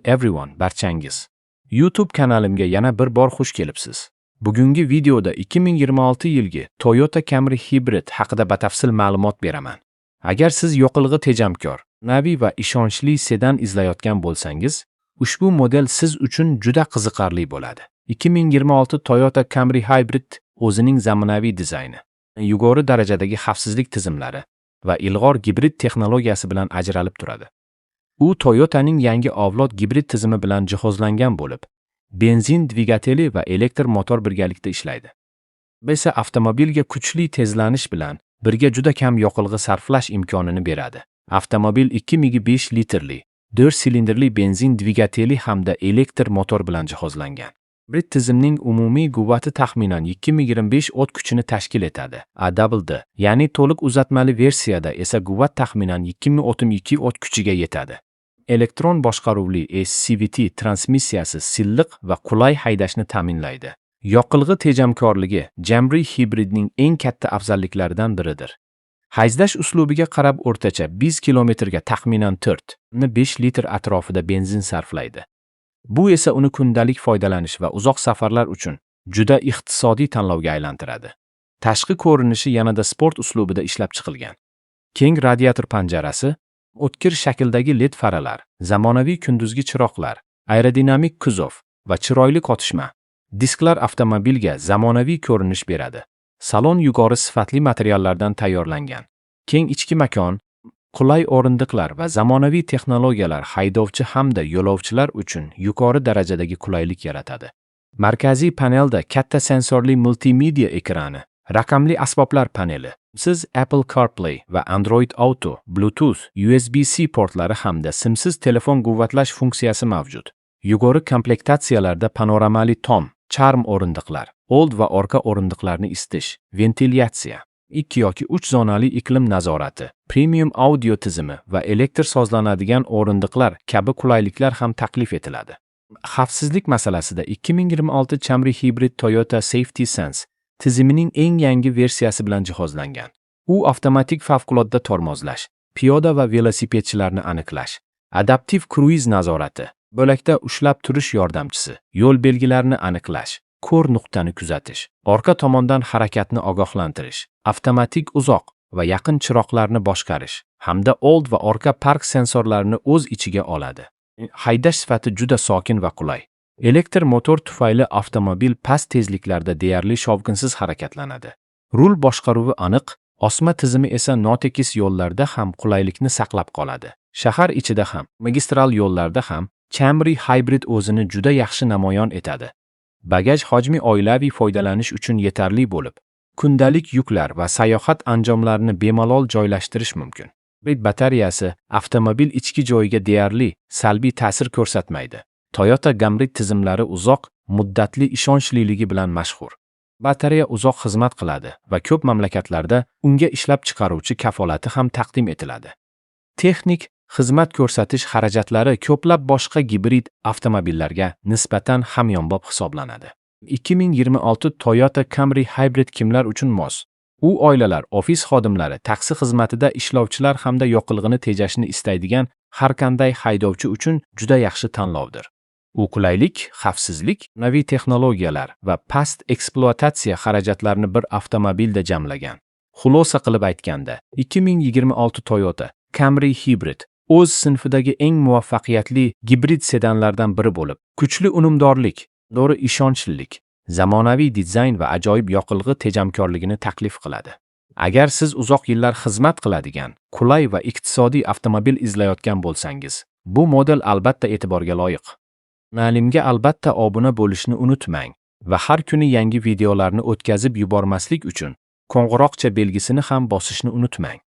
Everyone, barchangiz. YouTube kanalimga yana bir bor xush kelibsiz. Bugungi videoda 2026 yilgi Toyota Camry Hybrid haqida batafsil ma'lumot beraman. Agar siz yoqilg'i tejamkor, zamonaviy va ishonchli sedan izlayotgan bo'lsangiz, ushbu model siz uchun juda qiziqarli bo'ladi. 2026 Toyota Camry Hybrid o'zining zamonaviy dizayni, yuqori darajadagi xavfsizlik tizimlari va ilg'or gibrid texnologiyasi bilan ajralib turadi. U Toyota'ning yangi avlod gibrid tizimi bilan jihozlangan bo'lib, benzin dvigateli va elektr motor birgalikda ishlaydi. Bu esa avtomobilga kuchli tezlanish bilan birga juda kam yoqilg'i sarflash imkonini beradi. Avtomobil 2,5 litrli 4 silindrli benzin dvigateli hamda elektr motor bilan jihozlangan. Gibrid tizimning umumiy quvvati taxminan 225 ot kuchini tashkil etadi. AWD, ya'ni to'liq uzatmali versiyada esa quvvat taxminan 232 ot kuchiga yetadi. Elektron boshqaruvli CVT transmissiyasi silliq va qulay haydashni ta'minlaydi. Yoqilg'i tejamkorligi Camry Hybridning eng katta afzalliklaridan biridir. Haydash uslubiga qarab o'rtacha 100 kilometrga taxminan 4,5 litr atrofida benzin sarflaydi. Bu esa uni kundalik foydalanish va uzoq safarlar uchun juda iqtisodiy tanlovga aylantiradi. Tashqi ko'rinishi yanada sport uslubida ishlab chiqilgan. Keng radiator panjarasi, o'tkir shakldagi LED faralar, zamonaviy kunduzgi chiroqlar, aerodinamik kuzov va chiroyli qotishma disklar avtomobilga zamonaviy ko'rinish beradi. Salon yuqori sifatli materiallardan tayyorlangan. Keng ichki makon, qulay o'rindiqlar va zamonaviy texnologiyalar haydovchi hamda yo'lovchilar uchun yuqori darajadagi qulaylik yaratadi. Markaziy panelda katta sensorli multimedia ekrani, raqamli asboblar paneli, siz Apple CarPlay va Android Auto, Bluetooth, USB-C portlari hamda simsiz telefon quvvatlash funksiyasi mavjud. Yuqori komplektatsiyalarda panoramali tom, charm o'rindiqlar, old va orqa o'rindiqlarni isitish, ventilyatsiya, ikki yoki uch zonali iqlim nazorati, premium audio tizimi va elektr sozlanadigan o'rindiqlar kabi qulayliklar ham taklif etiladi. Xavfsizlik masalasida 2026 Camry Hybrid Toyota Safety Sense tizimining eng yangi versiyasi bilan jihozlangan. U avtomatik favqulodda tormozlash, piyoda va velosipedchilarni aniqlash, adaptiv kruiz nazorati, yo'lakda ushlab turish yordamchisi, yo'l belgilarini aniqlash, ko'r nuqtani kuzatish, orqa tomondan harakatni ogohlantirish, avtomatik uzoq va yaqin chiroqlarni boshqarish hamda old va orqa park sensorlarini o'z ichiga oladi. Haydash sifati juda sokin va qulay. Elektr motor tufayli avtomobil past tezliklarda deyarli shovqinsiz harakatlanadi. Rul boshqaruvi aniq, osma tizimi esa notekis yo'llarda ham qulaylikni saqlab qoladi. Shahar ichida ham, magistral yo'llarda ham Camry Hybrid o'zini juda yaxshi namoyon etadi. Bagaj hajmi oilaviy foydalanish uchun yetarli bo'lib, kundalik yuklar va sayohat anjomlarini bemalol joylashtirish mumkin. Hibrid batareyasi avtomobil ichki joyiga deyarli salbiy ta'sir ko'rsatmaydi. Toyota Camry tizimlari uzoq muddatli ishonchliligi bilan mashhur. Batareya uzoq xizmat qiladi va ko'p mamlakatlarda unga ishlab chiqaruvchi kafolati ham taqdim etiladi. Texnik xizmat ko'rsatish xarajatlari ko'plab boshqa gibrid avtomobillarga nisbatan hamyonbop hisoblanadi. 2026 Toyota Camry Hybrid kimlar uchun mos? U oilalar, ofis xodimlari, taksi xizmatida ishlovchilar hamda yoqilg'ini tejashni istaydigan har qanday haydovchi uchun juda yaxshi tanlovdir. U qulaylik, xavfsizlik, zamonaviy texnologiyalar va past ekspluatatsiya xarajatlarini bir avtomobilda jamlagan. Xulosa qilib aytganda, 2026 Toyota Camry Hybrid o'z sinfidagi eng muvaffaqiyatli gibrid sedanlardan biri bo'lib, kuchli unumdorlik, to'g'ri ishonchlilik, zamonaviy dizayn va ajoyib yoqilg'i tejamkorligini taklif qiladi. Agar siz uzoq yillar xizmat qiladigan, qulay va iqtisodiy avtomobil izlayotgan bo'lsangiz, bu model albatta e'tiborga loyiq. Kanalimga albatta obuna bo'lishni unutmang va har kuni yangi videolarni o'tkazib yubormaslik uchun qo'ng'iroqcha belgisini ham bosishni unutmang.